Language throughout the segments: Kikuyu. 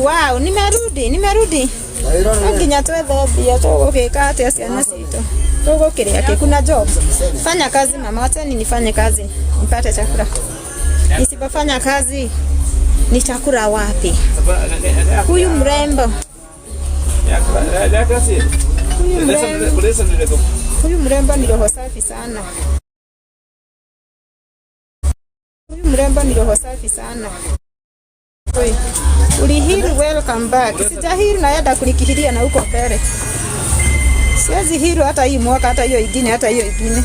Wow, nimerudi, nimerudi. No nginya twethe mbia, tũgũgĩka atĩa ciana citũ? Tũgũkĩrĩa kĩ? Kuna job. Fanya kazi mama, wacheni nifanye kazi nipate chakula. Nisipofanya kazi nitakula wapi? Huyu mrembo, huyu mrembo, huyu mrembo ni roho safi sana. Huyu mrembo ni roho safi sana. Oi. Uliheal, welcome back. Sijaheal, naenda kulikihiria na huko mbele. Siwezi heal hata hii mwaka, hata hiyo ingine, hata hiyo ingine.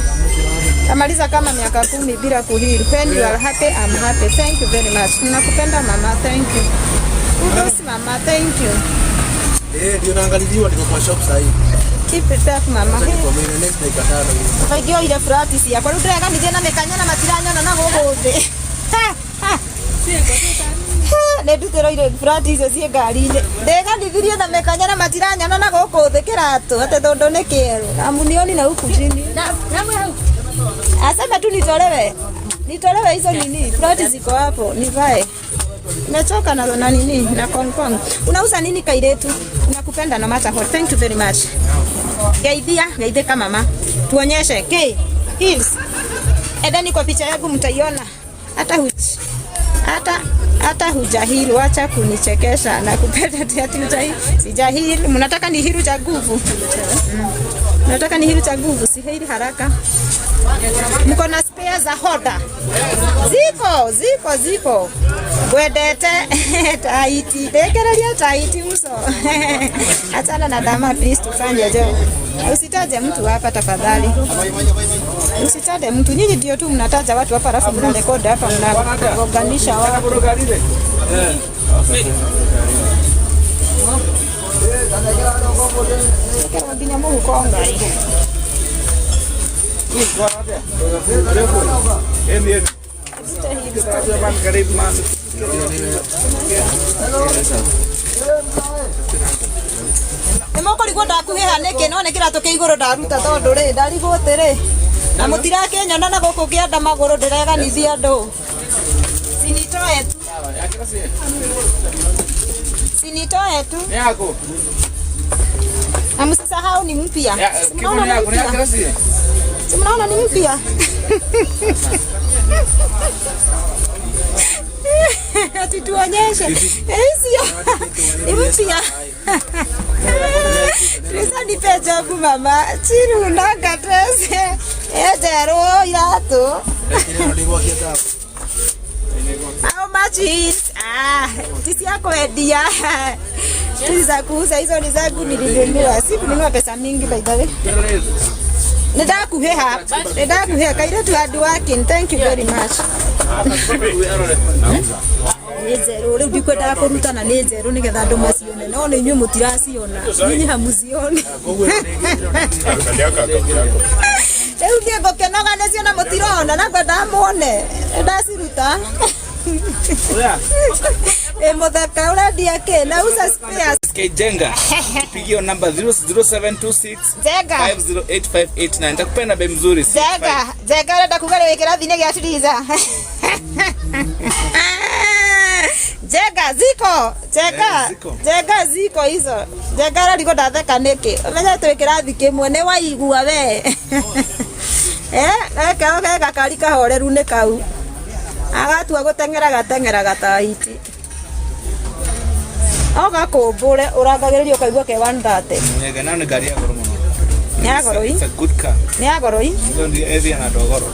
Tamaliza kama miaka 10 bila kuheal. When you are happy, I'm happy. Thank you very much. Nakupenda mama, thank you. Udosi mama, thank you. Eh, ndio naangaliliwa, niko kwa shop sasa hivi. Keep it up mama. Kwa mimi next dakika 5 hivi. Kaingĩ oire flat ciakwa rĩu ndĩreganithia na mĩkanya na matiranyona na gũkũ thĩ. Nĩ ndutĩrwo ire flat icio ciĩ ngari-inĩ, ndĩganithirie na mĩkanya na matiranyona na gũkũ thĩ kĩratũ atĩ tondũ nĩ kĩerũ, amunioni na huku chini. Aseme tu nitolewe, nitolewe hizo nini, flat ziko hapo nivae. Nimechoka na nini na kong. Unauza nini kairetu? Nakupenda no matter what. Thank you very much. Geithia, geithika mama. Tuonyeshe. K heels. Edeni kwa picha yangu mtaiona. Hata huj. Hata hujaheal, wacha kunichekesha na kupenda ati hujaheal. Sijaheal, mnataka ni heal cha nguvu. Mnataka ni heal cha nguvu, si heal haraka. Mko na spare za Honda? Ziko, ziko, ziko. Ngwendete taiti, ndekereria taiti uso. Achana na dama please, tufanye jo. Usitaje mtu hapa tafadhali. Usitaje mtu. Nyinyi ndio tu mnataja watu hapa alafu mnarekodi hapa mnagonganisha watu. Ekera nginya mũhuko Ngai. Nĩ mũkũrigwo ndakuhĩha nĩkĩ, no nĩ kĩratũ kĩa igũrũ ndaruta tondũ rĩ ndarigwo atĩrĩ na mũtirakĩnyona na gũkũ kĩanda magũrũ ndĩreganithia andũ. Sinitoe tu, sinitoe tu, na msisahau ni mpya. Si mnaona ni mpya? Si mnaona ni mpya? Ati tuonyeshe. Eh, sio. Ni mpya. Teresa, nipe job mama. Chiru nanga Teresa. Eh, njerũ iratũ. How much is? Ah, ti cia kwendia. Ti za kuuza, hizo ni zangu nilinunua. Si kununua pesa mingi by the way. Nĩndakuhĩha, nĩndakuhĩha kairĩtu hard working. Thank you very much. Nĩ njerũ rĩu, ndikwendaga kũruta na nĩ njerũ nĩgetha andũ macione, no nĩ inyuĩ mũtiraciona, nyinyi hamucioni. Rĩu niĩ ngũkĩnoga nĩcio na mũtirona na ngwendaga muone ndaciruta. Ĩ mũthaka, ũrendia kĩ? Nauza spares. Jenga. Pigia namba 0726 Jenga. 508589. Nitakupea na bei mzuri. Jenga, Jenga, ũrenda kuga rĩ kĩrathi-inĩ gĩa Triza? Jenga ziko, Jenga. Eh, ziko. Jenga ziko hizo. Jenga ararigwo ndatheka nĩkĩ, ũmenye twĩ kĩrathi kĩmwe, nĩ waigua we. Eh, gaka ge gakari kahoreru nĩ kau agatua gũteng'era, gateng'eraga ta hiti o gakũmbũre ũrangagĩrĩria ũkaigua ke 130. Nyega nayo ni gari ya goro muno. Nĩ ya goro i. It's a good car. Nĩ ya goro i. Ndio ndio ethia na dogoro.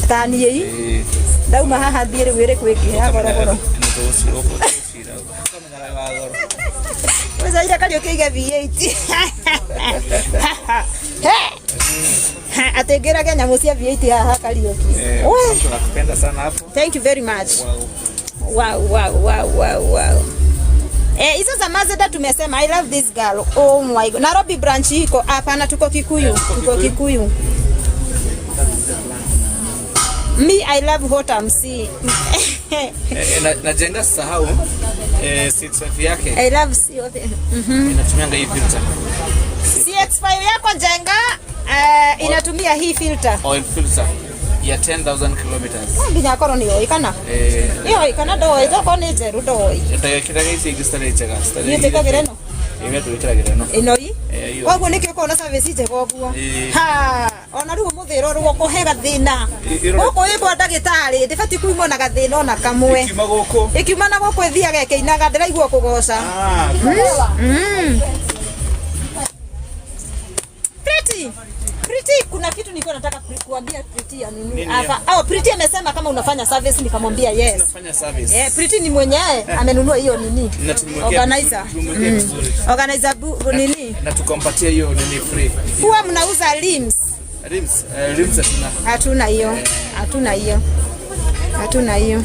Ta niĩ i. Eh. Ndauma haha thiĩ rĩu ĩrĩ kwĩngĩ ya gorogoro. Wa goro. Mbeca Kariũki aige V8 atĩ ngĩrage nyamũ cia V8 haha Kariũki. Eh, We, mtu anakupenda sana hapo. Thank you very much. Wow. Wow. Eh, hizo za Mazda tumesema. I love this girl. Oh my God. Nairobi branch iko? Hapana, tuko Kikuyu. Tuko Kikuyu. Me, I love what I'm seeing. Eh, na Jenga sahau CX-5 yake I love see what inatumianga hii filter. CX-5 yako Jenga, inatumia hii filter. Oil filter. Ya 10,000 kilometers. No nginya akorwo nĩ oĩ kana nĩ oĩ kana ndoĩ, tokorwo nĩ njerũ ndoĩ. Ndagekĩraga ici ingĩ citarĩ njega. Citarĩ. Niĩ njĩkagĩra ĩno. Ĩwe twĩkĩragĩra ĩno. Ĩno i Eh, iyo. Koguo nĩkĩo ũkorwo na service njega ũguo. Ĩĩ. Ha, ona rĩu ũmũthĩ ĩrorwo kũhe gathĩna. Ĩrore- Gũkũ ĩ kwa ndagĩtarĩ ndĩbatiĩ kumwo na gathĩna ona kamwe. Ikiuma gũkũ. Ĩkiuma na gũkũ ĩthiaga ĩkĩinaga, ndĩraigua kũgoca. Ah, Pretty. Pretty, kuna kitu nilikuwa nataka kuambia Pretty ya nini Nini hapa. Oh, Pretty amesema kama unafanya service, nikamwambia yes. Tunafanya service. Eh, Pretty ni mwenyewe amenunua hiyo nini? Na tumemwekea Organizer. vizuri, tumemwekea vizuri. Organizer nini? Na tukampatia hiyo nini free. Huwa mnauza limbs. Rims, rims hatuna. Hatuna hiyo. Hatuna hiyo. Hatuna hiyo.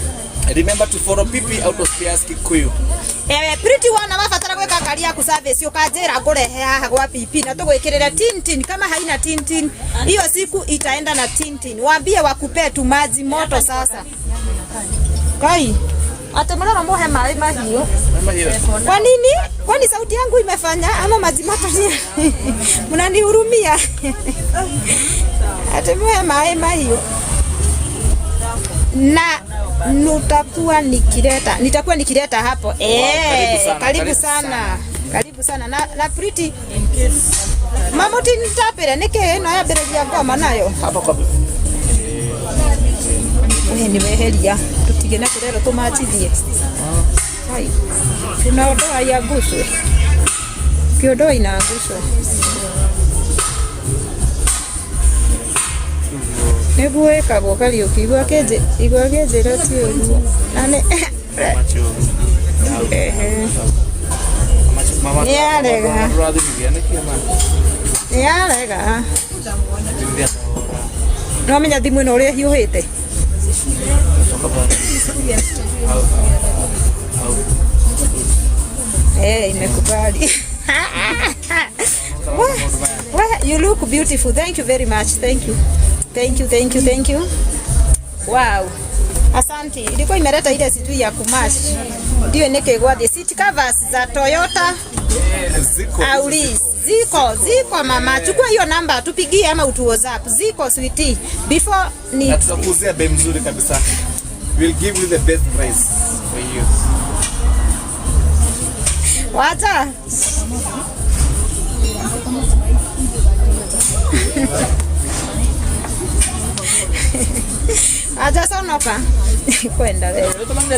Remember to follow PP Auto Spares Kikuyu. Eh, Pretty wana wabatara gwika ngari yaku service ukanjira ngurehe haha gwa PP na tugwikirire tintin. Kama haina tintin hiyo siku itaenda na tintin. Waambie wakupee tu maji moto sasa. Kai ate mrora muhe maĩ mahiũ. Mama hiyo. Kwa nini? Kwani sauti yangu imefanya ama maji moto ni mnanihurumia? Ate muhe maĩ mahiũ na nitakuwa nikileta, nitakuwa nikileta hapo. Eh, karibu sana, karibu karibu sana, karibu sana na Pretty mamuti nitapire niki ino yambĩrĩria ngoma nayo. Hapa kwa We ni weheria tutige na kurero tumachithie. Hai, tunaondoa iangushwe, ukiondoa inaangushwa nĩguo ĩkagwo. Kariũki, igua kĩnjĩra ti ũguo na nĩ macho. Ehe. Macho mama. Nĩ yarega. Tũrathimithia nĩkĩ ma? Nĩ yarega. Thimithia. Nĩwamenya thimũ ĩno ũrĩa ĩhiũhĩte. Toka bwana. Au. Au. Eh, imekubali. Well, you look beautiful. Thank you very much. Thank you. Thank you, thank you, thank you. Wow. Asante. Ilikuwa imeleta ile sijui ya kumash. Ndio nike gwathi. Seat covers za Toyota Eh, ziko. Auris. Ziko, ziko mama. Chukua hiyo namba tupigie ama utu WhatsApp. Ziko sweetie. Before ni Na tutakuuzia bei mzuri kabisa. We'll give you the best price for you. Wacha. Ajasonoka kwenda wewe.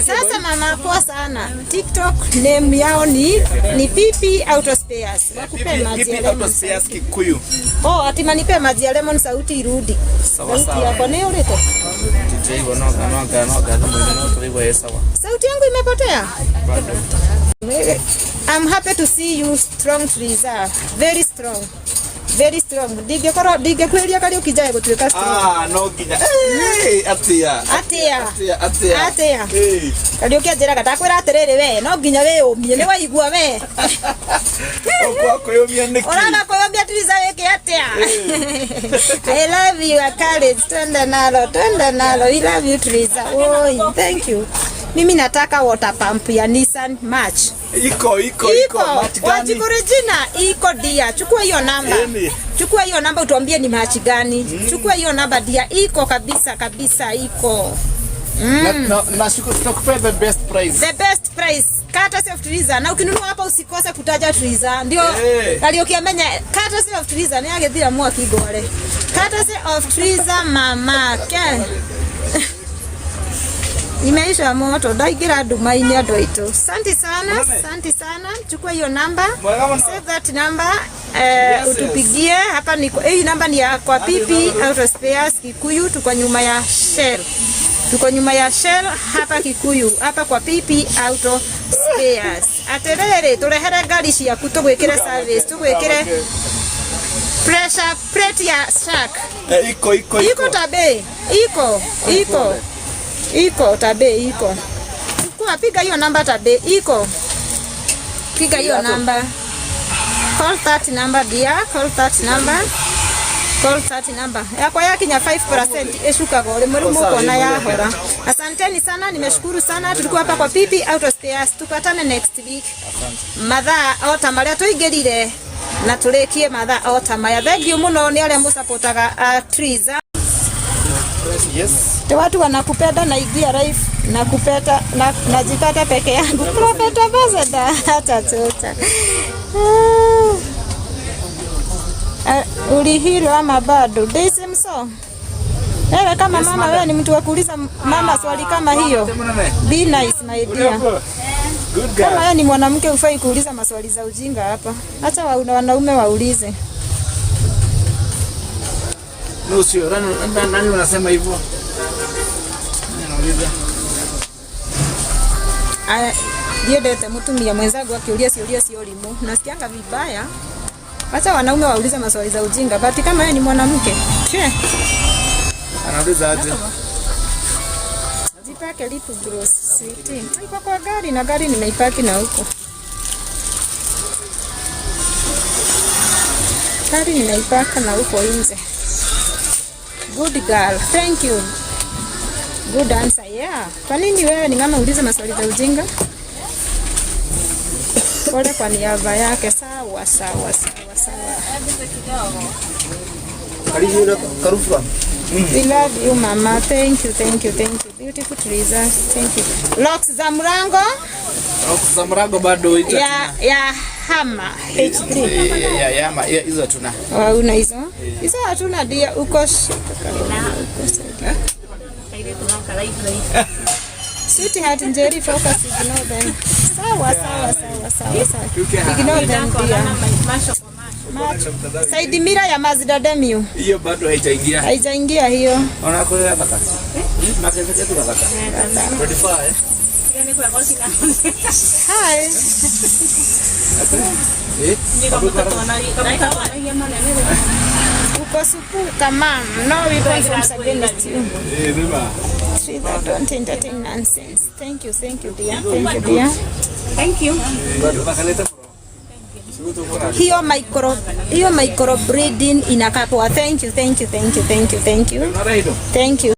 Sasa mama, poa sana. TikTok name yao ni PP Auto Spares. Wakupe PP maji ya PP lemon. Auto Spares Kikuyu. Oh, ati manipe maji ya lemon sauti irudi. Sawa Sauti sawa. yako ni ulete. Tujaiwa noga noga noga thimũ-inĩ no tũraigua ĩ sawa. Sauti yangu imepotea. Bado. I'm happy to see you strong, Teresa. Very strong. Very strong. Ndingĩkorwo ndingĩkwĩria Kariũki njae gũtuĩka strong. Ah, no nginya. Hey, atia. Atia. Atia, atia. Atia. Hey. Kariũki anjĩraga ndakwĩra atĩrĩrĩ we no nginya wĩyũmie nĩ waigua we. Ũkwa kwĩyũmia nĩkĩ? Ũraga kwĩyũmia Teresa wĩke atĩa? I love you courage. Twende nalo, twende nalo. We love you Teresa. Oi, thank you. Mimi nataka water pump ya Nissan March. Iko, iko, iko. Iko Match gani? Wanjiku Regina iko dia. Chukua hiyo namba. Eni. Chukua hiyo namba utuambie ni match gani. Chukua hiyo namba dia, iko kabisa kabisa iko. Na shukuru tutakupea the best price. The best price. Courtesy of Teresa. Na ukinunua hapa usikose kutaja Teresa. Ndio Eh. Kariũki amenye courtesy of Teresa nĩ agĩthira mwaki ngore. Courtesy of Teresa mama ke. Imeisha moto, ndaingĩra nduma-inĩ andũ aitũ. Asante sana, asante sana. Chukua hiyo namba. Mwega mũno. Save that number. Yes, Utupigie hapa ni hii namba ni ya kwa PP Auto Spares Kikuyu, tuko nyuma ya Shell. Tuko nyuma ya Shell hapa Kikuyu, hapa kwa PP Auto Spares. Atiriri, turehere ngari ciaku tugwikire service, tugwikire pressure plate ya shark. Eh, iko, iko, Iko tabe, iko, iko. Iko tabe, iko. Chukua, piga hiyo namba tabe, iko. Piga hiyo namba. Call that number dear, call that number. Call that number. Yakwa yakinya 5% ĩcukaga o rĩmwe rĩu mũkuona yahora. Asanteni sana, nimeshukuru sana. Tulikuwa hapa kwa PP Auto Spares. Tupatane next week. Mathaa o ta marĩa tũingĩrire na tũrĩkie mathaa o ta maya. Thank you mũno nĩ arĩa mũsupportaga Triza. Yes. Watu wanakupenda naingia live nakupenda na, najipata peke yangu. Prophet Ambassador hata tota. Ah, ulihilo ama bado? Daisy Mso. Wewe kama mama, wewe ni mtu wa kuuliza mama swali kama hiyo. Be nice, my dear. Good Kama girl. wewe ni mwanamke ufai kuuliza maswali za ujinga hapa. Hata wanaume waulize. No, sio. Nani unasema hivyo? Nani anauliza? Aya, ndiendete mutumia mwenzangu akiulia ciuria cia ũrimũ nasikianga vibaya. Wacha wanaume waulize maswali za ujinga, but kama yeye ni mwanamke, che, Anauliza aje? Jipake lip gloss, sweetie. Iko kwa gari na gari nimeipaki na huko. Gari nimeipaka na huko nje. Good girl. Thank you. Good answer. Yeah. Kwa nini wewe ni mama ulize maswali za ujinga? Pole kwa niaba yake. Sawa sawa sawa sawa. Karibu na Karufra. We love you, mama. Thank you, thank you, thank you. Beautiful Teresa. Thank you. Locks za mlango Locks za mlango bado hizo. ya hama H3. Ya hizo hatuna. Una hizo? Hizo hatuna dia uko Eh? Sweetheart Njeri, focus, ignore them. Sawa sawa sawa sawa sawa. Ignore them, dear. Macho. Side mirror ya Mazda Demio. Hiyo bado haijaingia. Haijaingia hiyo. Ona kwa baka. Maka yetu baka. 25 eh. Hi. Eh? Uko supuka, ma'am. No weapon formed against you. Eh, beba. Trigger, don't entertain nonsense. Thank you, thank you, dear. Thank you, dear. Thank you. Bakaleta. Hiyo microblading inakaa poa. Thank you, thank you, thank you, thank you, thank you. Unaona hilo? Thank you.